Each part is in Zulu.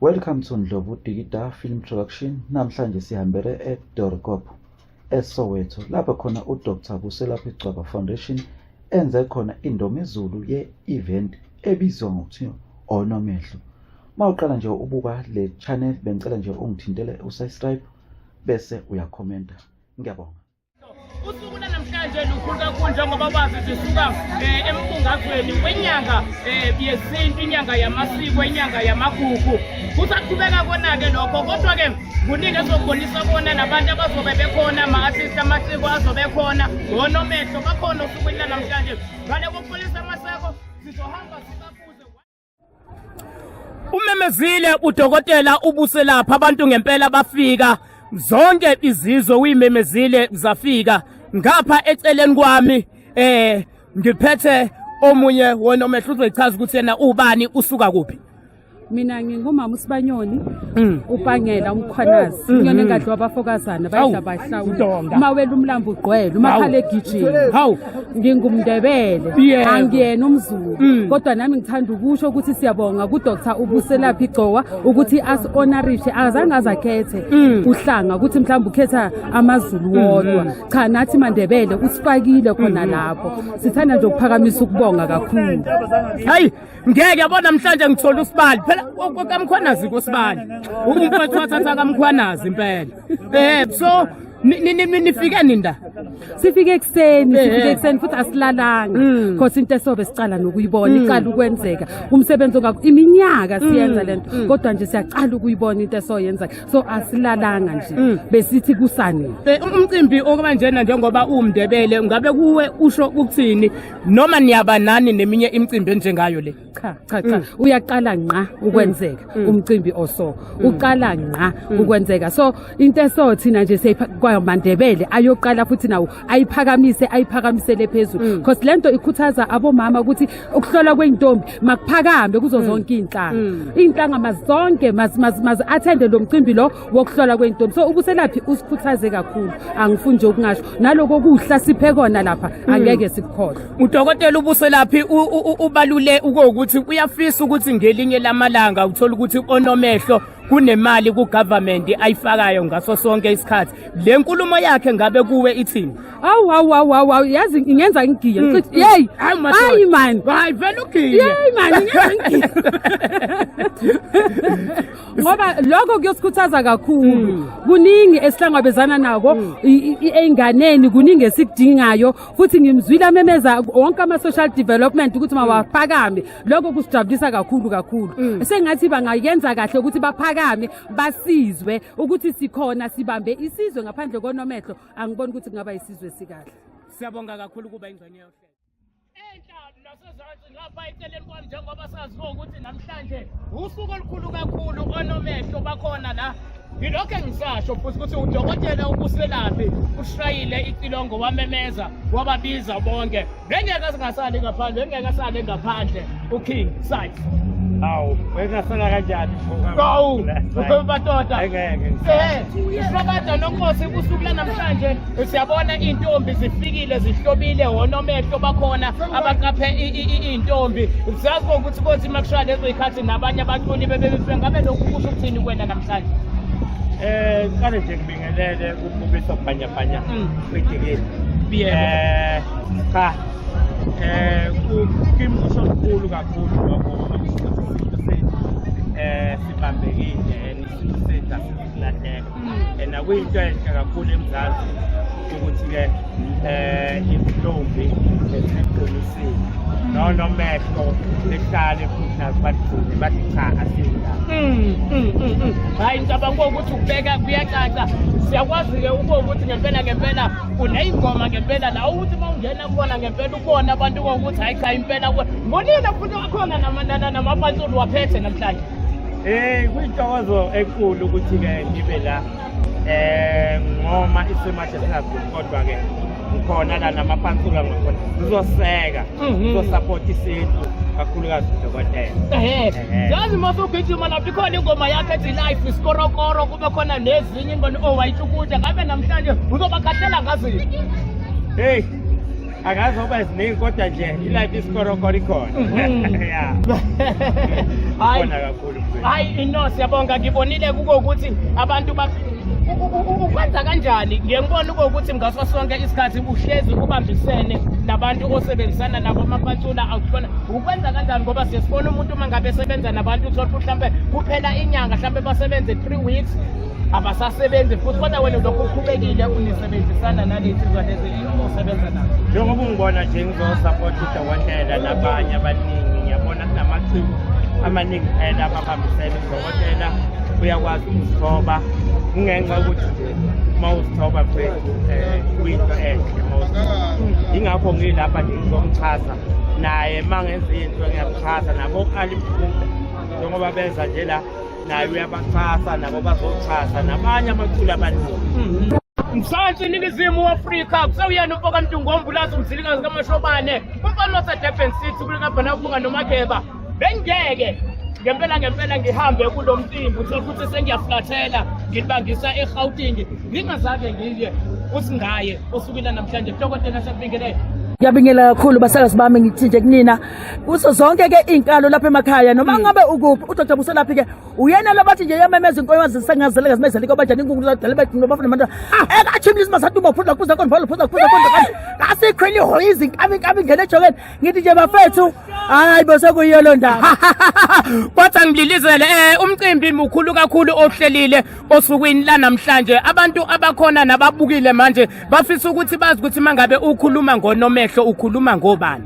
Welcome to Ndlovu Dikida Film Production. Namhlanje sihambele eDorkop eSoweto lapho khona uDr Buselaphi Gcwaba Foundation enze khona indomezulu ye-event ebizwa ngokuthi Onomehlo. Uma uqala nje ubuka le channel bengicela nje ungithintele usubscribe bese uyakhomenta. Ngiyabonga. Usuku lanamhlanje lukhulu kakhulu njengoba bazi sisuka embungazweni wenyanga yesintu, inyanga yamasiko, inyanga yamagugu. Kusaqhubeka kona-ke lokho, kodwa-ke kuningi esizokubonisa kona nabantu abazobe bekhona, ama-artist amasiko azobe khona, onomehlo bakhona osukwini lanamhlanje. Ngale kokubonisa amaseko sizohamba sibabuze. Umemezile udokotela uBuselaphi, abantu ngempela bafika, zonke izizwe uyimemezile zafika. Ngapha eceleni kwami ngiphethe omunye wonomehlo, uzoyichaza ukuthi yena ubani, usuka kuphi. Mina ngingumama uSibanyoni, uPangela uMkhwanazi, inyoni engadliwa abafokazana bayidla bahlawula, umawela umlambo ugqwele umakhala egijima. Ngingumndebele, angiyena umZulu, kodwa nami ngithanda ukusho ukuthi siyabonga kuDr Ubuselaphi Gcowa ukuthi asi-honorishe, azange azakhethe uhlanga ukuthi mhlawumbe ukhetha amaZulu wodwa. Cha, nathi maNdebele usifakile khona lapho. Sithanda nje ukuphakamisa ukubonga kakhulu. Hayi, ngeke yabona namhlanje ngithola usibali phela kaMkhwanazi, kosibali umfowethu wathatha kaMkhwanazi impela. So nifike nini? Sifike ekuseni, sifike ekuseni futhi asilalanga, cause into esobe sicala nokuyibona iqala ukwenzeka, umsebenzi ongakho iminyaka siyenza lento, kodwa nje siyaqala ukuyibona into esoyenza, so asilalanga nje, besithi kusani. Umcimbi okubanjena, njengoba uwumndebele, ngabe kuwe usho ukuthini, noma niyaba nani neminye imicimbi enjengayo le? Cha, cha, cha, uyaqala ngqa ukwenzeka umcimbi oso, uqala ngqa ukwenzeka. So into eso thina nje kwamaNdebele ayoqala futhi nawo ayiphakamise, ayiphakamisele phezulu, because lento ikhuthaza abomama ukuthi ukuhlola kwey'ntombi makuphakame kuzo zonke iy'nhlanga, iy'nhlanga mazonke mazi-athende lo mcimbi lo wokuhlola kwey'ntombi. So uBuselaphi usikhuthaze kakhulu, angifuni nje ukungasho, naloko kuhla siphe kona lapha angeke sikukhohlwe. Udokotela uBuselaphi ubalule ukuthi uyafisa ukuthi ngelinye lamalanga uthola ukuthi onomehlo kunemali ku-government ayifakayo ngaso sonke isikhathi. Le nkulumo yakhe ngabe kuwe ithini? Awu, awu, awu, awu, awu, yazi ingenza ngigiye. Yeyi, hayi man. Hayi, vele ugiye. Yeyi man, ingenza ngigiye, ngoba lokho kuyosikhuthaza kakhulu. Kuningi esihlangabezana nako ey'nganeni, kuningi esikudingayo, futhi ngimzwile amemeza wonke ama-social development ukuthi mawaphakame. Lokho kusijabulisa kakhulu kakhulu. Sengathi bangayenza kahle ukuthi baphakame, basizwe ukuthi sikhona, sibambe isizwe. Ngaphandle konomehlo angiboni ukuthi kungaba isizwe sikahle. Siyabonga kakhulu kuba ingxenye yohlelo. Enhla nasezansi, ngapha eceleni kwami, njengoba sazi ukuthi namhlanje usuku olukhulu kakhulu, onomehlo bakhona la. Ngilokhu engisasho futhi ukuthi udokotela uBuselaphi ushayile icilongo, wamemeza, wababiza bonke, bengeke singasali ngaphandle, bengeke asale ngaphandle uKing Size. Hawu, bengasala kanjani? Hawu, madoda. Engeke. Isibabada nonkosi, usuku lanamhlanje siyabona iy'ntombi zifikile, zihlobile, onomehlo bakhona abaqaphe iy'ntombi. Siyazi ukuthi kothi uma kushaya lezo y'khathi nabanye abaculi bebefika. Ngabe lokhu kusho ukuthini kuwena namhlanje? Qale nje ngibingelele kububiso bhanya bhanya kwidikili. Yebo. Cha. Kimi kusho lukhulu kakhulu lokho, ngoba isintu sethu sibambekile and isintu sethu asisilahleka. And akuyinto enhle kakhulu eMzansi ukuthi-ke izintombi eziqinisile nonomehlo behlale futhi nazo bagcine bathi cha, asinda. Hayi, ngicabanga ukuthi ukubeka kuyacaca. Siyakwazi-ke ukuthi ngempela ngempela uney'ngoma ngempela la, ukuthi uma ungena kubona ngempela ubona abantu kokuthi hayi cha, impela ngonile futhi wakhona namapantsula waphethe namhlanje. Kuyintokozo enkulu ukuthi-ke ngibe la, ngoma isimanje singazuli, kodwa-ke ngikhona la namapantsula, ngikhona ngizoseka, ngizosupport isintu, kakhulukazi udokotela. Ehe. Yazi uma usugijima lapho ikhona ingoma yakhe ethi "Life Isikorokoro", kube khona nezinye ingoma owayitshukuda. Ngabe namhlanje uzobakhathela ngaziphi? Hey. Angazi oba ziningi kodwa nje ilife isikorokoro ikhona. Yeah. Hayi. Ikhona kakhulu mfethu. Hayi ino siyabonga ngibonile kuko ukuthi abantu ba ukwenza kanjani ngiye ngibone ukuthi ngaso sonke isikhathi uhlezi ubambisene nabantu osebenzisana nabo amapatsula awuhlona ukwenza kanjani ngoba siye sibone umuntu uma ngabe esebenza nabantu uthole ukuthi mhlampe kuphela inyanga mhlampe basebenze 3 weeks abasasebenzi futhi kodwa wena lokhu uqhubekile unisebenzisana nalezi lezi osebenza nazo. Njengoba ungibona nje ngizosapota udokotela nabanye abaningi ngiyabona kunamaciko amaningi phela ababambisene udokotela uyakwazi ukuzithoba kungenxa yokuthi nje uma uzithoba mfethu um kuyinto enhle uma uzithoba yingakho ngilapha nje ngizomxhasa naye uma ngenza into ngiyamxhasa nabo ali mfumbe njengoba benza nje la naye uyabaxhasa nabo bazoxhasa nabanye abaculi abaningi. Mzansi Ningizimu Afrika kusewuyena umfoka Mntungwa umzilikazi kaMashobane umfana waseDurban City kulikabhana ukubunga noMageba bengeke ngempela ngempela ngihambe kulo mcimbi uthole ukuthi sengiyaflathela ngilibangisa eGauteng ngingazange ngiye usingaye osukile namhlanje dokotela siyakubingelela. Ngiyabingelela kakhulu basakazi bami ngithi nje kunina kuzo zonke ke izinkalo lapha emakhaya noma ngabe ukuphi uDr Buselaphi ke uyena labathi nje yamemeza inkomo zisengazele ngazimezele kwabanjani inkukhu zadala bethi bafuna abantu ekachimlisa masatu baphuza kuza konje baphuza kuza konje kasikhweli hoyizi inkabi inkabi ingene ejokeni ngithi nje bafethu hayi bo sekuyiyo lo ndaba. Kodwa ngililizele umcimbi mukhulu kakhulu ohlelile osukwini lanamhlanje abantu abakhona nababukile manje bafisa ukuthi bazi ukuthi mangabe ukhuluma ngonomehlo ukhuluma ngobani.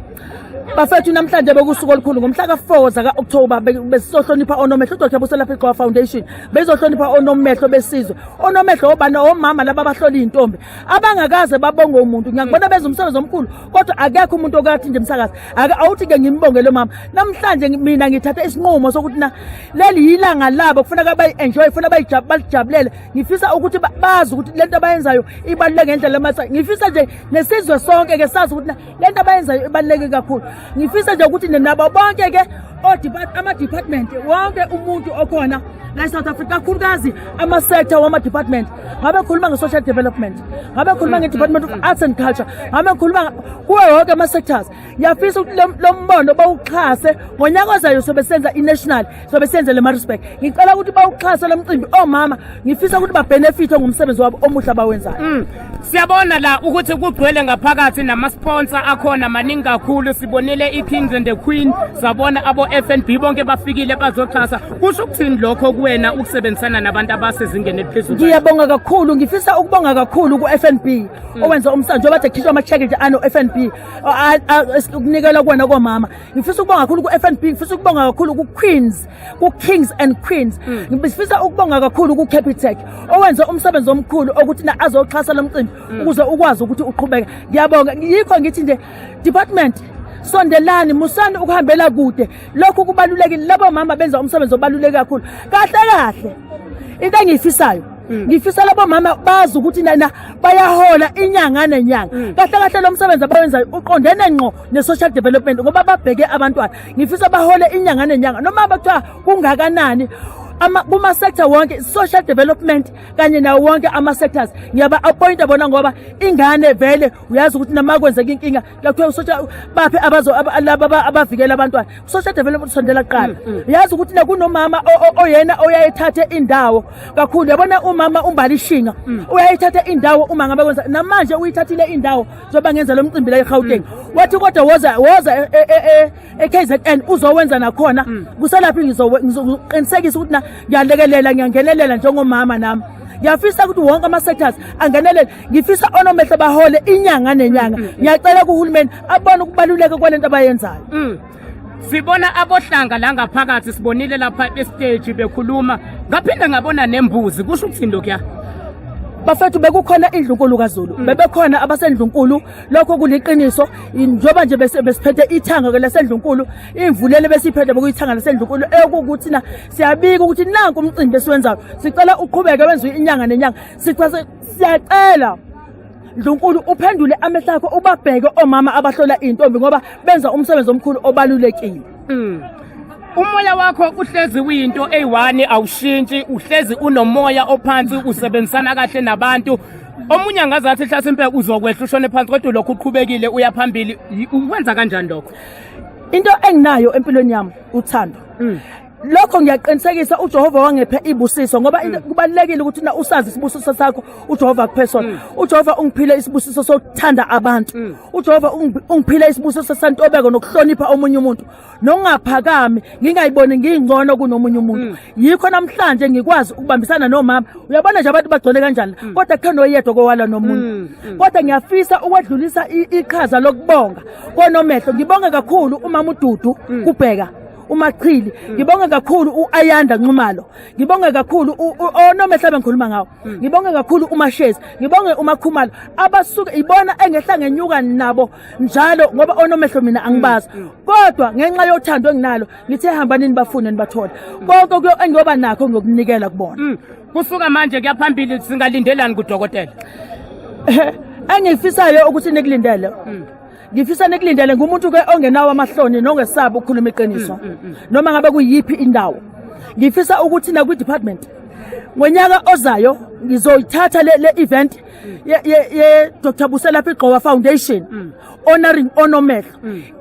Bafethu namhlanje bekusuku olukhulu ngomhla ka-4 zaka-October besizohlonipha onomehlo uDr Buselaphi Gxowa Foundation bezohlonipha onomehlo besizwe onomehlo obani omama laba abahlola iy'ntombi abangakaze babonge umuntu ngiyakubona benza umsebenzi omkhulu kodwa akekho umuntu okathi nje msakazi awuthi-ke ngimbonge lo mama namhlanje mina ngithathe isinqumo sokuthi na leli yilanga labo kufuneka bayi-enjoy kufuneka balijabulele ngifisa ukuthi bazi ukuthi lento abayenzayo ibaluleke ngendlela emasa ngifisa nje nesizwe sonke-ke sazi ukuthi lento abayenzayo ibaluleke kakhulu ngifisa nje ukuthi nabo bonke-ke ama-department wonke umuntu okhona la e-South Africa kakhulukazi ama-sector wama-department ngabe khuluma nge-social development ngabe khuluma nge-department of arts and culture ngabe khuluma kuwo wonke ama-sectors ngiyafisa ukuthi lo mbono bawuxhase ngonyaka ozayo sobe senza i-national sobe senze le Maritzburg ngicela ukuthi bawuxhase lo mcimbi omama ngifisa ukuthi babenefithe ngomsebenzi wabo omuhle abawenzayo. Siyabona la ukuthi kugcwele ngaphakathi nama-sponsor akhona maningi kakhulu sibonile i-Kings and the Queen sabona abo-FNB bonke bafikile bazoxhasa kusho ukuthini lokho kuwena ukusebenzisana nabantu abasezingeni eliphezulu. Ngiyabonga kakhulu ngifisa ukubonga kakhulu ku-FNB owenza umsebenzi njengoba kade kukhishwa ama-cheque nje ano-FNB ukunikela kuwena komama ngifisa ukubonga kakhulu ku-FNB ngifisa ukubonga kakhulu ku-Queens ku-Kings and Queens ngifisa ukubonga kakhulu ku-Capitec owenze umsebenzi omkhulu okuthi na azoxhasa lo mcimbi ukuze ukwazi ukuthi uqhubeke ngiyabonga yikho ngithi nje department sondelani musani ukuhambela kude lokhu kubalulekile labo mama benza umsebenzi obaluleke kakhulu kahle kahle into engiyifisayo ngifisa labo mama bazi ukuthi nana bayahola inyanga nenyanga kahle kahle lo msebenzi abawenzayo uqondene ngqo ne-social development ngoba babheke abantwana ngifisa bahole inyanga nenyanga noma bekuthiwa kungakanani kuma-sector wonke social development kanye nawo wonke ama-sectors ngiyaba-appointa bona ngoba ingane vele uyazi ukuthi nama kwenzeka inkinga kuthiwa social baphe abazo laba abavikela abantwana social development sondela kuqala uyazi ukuthi kunomama oyena oyayethathe indawo kakhulu yabona umama umbalishinga uyayithatha indawo uma ngabe kwenza namanje uyithathile indawo njengoba ngenza lo mcimbi la eGauteng wathi kodwa woza woza e-KZN uzowenza nakhona kuselaphi ngizoqinisekisa ukuthi na ngiyalekelela ngiyangenelela njengomama nami ngiyafisa ukuthi wonke ama-sectors angenelele ngifisa onomehlo bahole inyanga nenyanga ngiyacela kuhulumeni abone ukubaluleka kwalento abayenzayo. Sibona abohlanga la ngaphakathi sibonile lapha estage bekhuluma ngaphinde ngabona nembuzi kusho ukuthini lokhuya. Bafethu bekukhona indlunkulu kaZulu bebekhona abasendlunkulu lokho kuliqiniso njengoba nje besiphethe ithanga ke lasendlunkulu imvulele besiphethe bekuyithanga lasendlunkulu ekukuthi na siyabika ukuthi nanku umcimbi esiwenzayo sicela uqhubeke wenziwe inyanga nenyanga siyacela Ndlunkulu uphendule amehlo akho ubabheke omama abahlola iy'ntombi ngoba benza umsebenzi omkhulu obalulekile. Umoya wakho uhlezi uyinto eyi-one awushintshi uhlezi unomoya ophansi usebenzisana kahle nabantu. Omunye angaze athi hlasimpe uzokwehla ushone phansi kodwa lokhu uqhubekile uya phambili. Ukwenza kanjani lokho? Into enginayo empilweni yami uthando. Lokho ngiyaqinisekisa uJehova wangiphe ibusiso ngoba kubalekile ukuthi na usazi isibusiso sakho uJehova akuphe sona. UJehova ungiphile isibusiso sokuthanda abantu. UJehova ungiphile isibusiso sentobeko nokuhlonipha omunye umuntu. Nongaphakami ngingayiboni ngingcono kunomunye umuntu. Yikho namhlanje ngikwazi ukubambisana nomama. Uyabona nje abantu bagcwele kanjani kodwa khe noyedwa kowala nomunye. Kodwa ngiyafisa ukwedlulisa iqhaza lokubonga konomehlo. Ngibonge kakhulu umama uDudu kubheka uMachili, ngibonge kakhulu uAyanda Nxumalo, ngibonge kakhulu onomehlo abengikhuluma ngawo, ngibonge kakhulu uMashezi, ngibonge uMakhumalo abasuke ibona engehla ngenyuka nabo njalo ngoba onomehlo mina angibazi, kodwa ngenxa yothando enginalo ngithe hambani nibafune nibathole. Konke engiyoba nakho ngiyokunikela kubona. Kusuka manje kuyaphambili singalindelani kudokotela? Engifisayo ukuthi nikulindele, ngifisa nikulindele ngumuntu ke ongenawo amahloni nongesabi ukukhuluma iqiniso noma ngabe kuyiphi indawo. Ngifisa ukuthi na kwi-department ngonyaka ozayo ngizoyithatha le event ye Dr Buselaphi Gxowa Foundation honoring onomehlo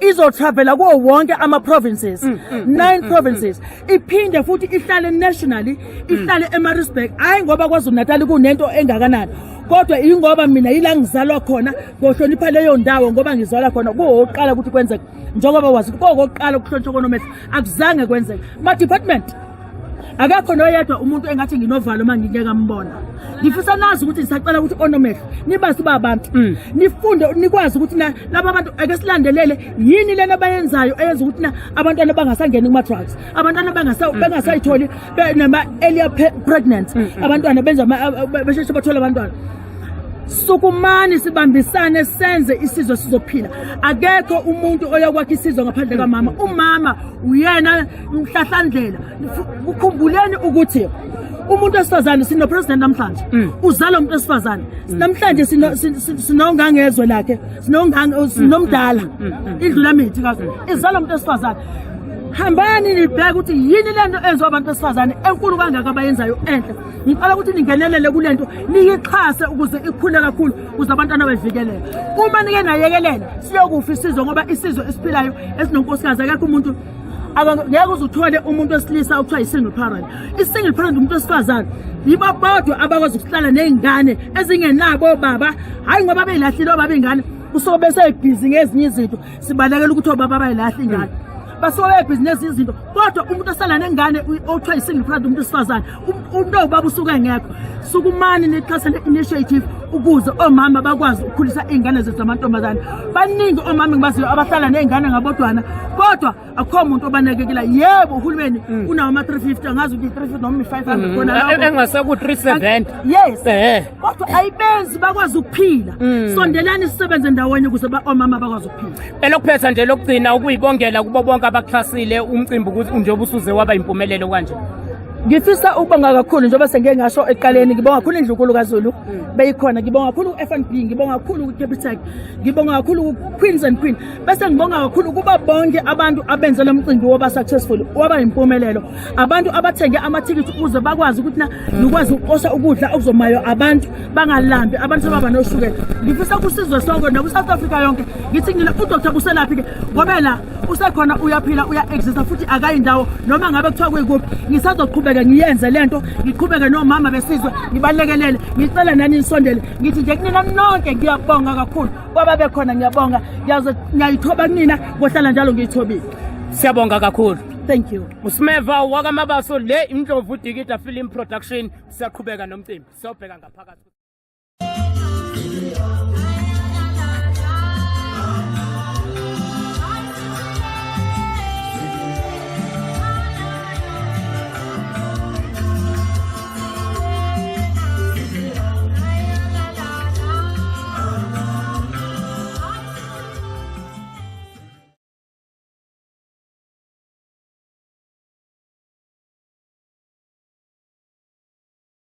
izotravela kuwo wonke ama provinces, 9 provinces, iphinde futhi ihlale nationally, ihlale eMaritzburg. Hayi ngoba KwaZulu Natal kunento engakanani, kodwa ingoba mina yila ngizalwa khona, ngohlonipha leyo ndawo ngoba ngizalwa khona. Kuwokuqala ukuthi kwenzeke, njengoba wazi kokokuqala ukuhlonishwa konomehlo akuzange kwenzeke. Ma department akekho noyedwa umuntu engathi nginovalo uma ngingeke ambona. Ngifisa nazi ukuthi ngisacela ukuthi onomehlo nibazi ba abantu nifunde nikwazi ukuthi na laba bantu ake silandelele yini lena abayenzayo eyenza ukuthi na abantwana bangasangeni kuma drugs, abantwana bengasayitholi nama earlier pregnant, abantwana benza besheshe bathola abantwana. Sukumani sibambisane senze isizwe sizophila. Akekho umuntu oyokwakha isizwe ngaphandle kamama. Umama uyena mhlahlandlela. Kukhumbuleni ukuthi umuntu wesifazane, sino president namhlanje uzala umuntu wesifazane. Namhlanje sino sinongangezwe lakhe, sinongange sinomdala indlula mithi kaze izala umuntu wesifazane. Hambani nibheke ukuthi yini lento enziwa abantu besifazane enkulu kangaka abayenzayo enhle. Ngicela ukuthi ningenelele kulento niyixhase ukuze ikhule kakhulu, ukuze abantwana bevikeleke. Uma nike nayekelela siyokufa isizwe, ngoba isizwe esiphilayo esinonkosikazi akekho umuntu ngeke uze uthole umuntu wesilisa okuthiwa i-single parent. I-single parent umuntu wesifazane, yibo bodwa abakwazi ukuhlala ney'ngane ezingenabo obaba. Hhayi ngoba beyilahlile obaba iy'ngane, kusuke besebhizi ngezinye izinto. Sibalekela ukuthi obaba bayilahla ingane, basuke bebhizi nezinye izinto. Kodwa umuntu osala nengane okuthiwa i-single parent umuntu wesifazane, umuntu owubaba usuke engekho. Sukumani nixhase le-initiative ukuze omama bakwazi ukukhulisa iy'ngane zethu zamantombazane. Baningi omama engibaziyo abahlala ney'ngane ngabodwana, kodwa akukho muntu obanakekela. Yebo, uhulumeni unawo ama-350, angazi ukuthi i-350 noma i-500 khona lapho. Engase ku-370. Yes, kodwa ayibenzi bakwazi ukuphila. Sondelani sisebenze ndawonye ukuze omama bakwazi ukuphila. Elokuphetha nje lokugcina ukuyibongela kubo bonke abaxhasile umcimbi ukuthi njengoba usuze waba impumelelo kanje. Ngifisa ukubonga kakhulu, njengoba sengike ngasho ekuqaleni, ngibonga kakhulu indlunkulu kaZulu beyikhona, ngibonga kakhulu u-FNB, ngibonga kakhulu u-Capitec, ngibonga kakhulu u-Queens and Queen, bese ngibonga kakhulu kuba bonke abantu abenze lo mcimbi woba successful, waba impumelelo, abantu abathenge amathikithi ukuze bakwazi ukuthi na nikwazi ukuqosha ukudla okuzomayo abantu bangalambi, abantu sebaba noshukela. Ngifisa kusizwe sonke naku-South Africa yonke ngithi ngina uDr Buselaphi ke ngoba la usekhona, uyaphila, uya-exista futhi akayi ndawo noma ngabe kuthiwa kuyikuphi. Ngisazoqhubeka ngiyenze lento, ngiqhubeke nomama besizwe ngibalekelele. Ngicela nani nisondele. Ngithi nje kunina nonke ngiyabonga kakhulu kwaba bekhona, ngiyabonga, ngiyayithoba kunina, kohlala njalo ngiyithobile. Siyabonga kakhulu. Thank you. Usimeva wakamabaso le Indlovu Dikida Film Production. Siyaqhubeka nomcimbi, siyobheka ngaphakathi.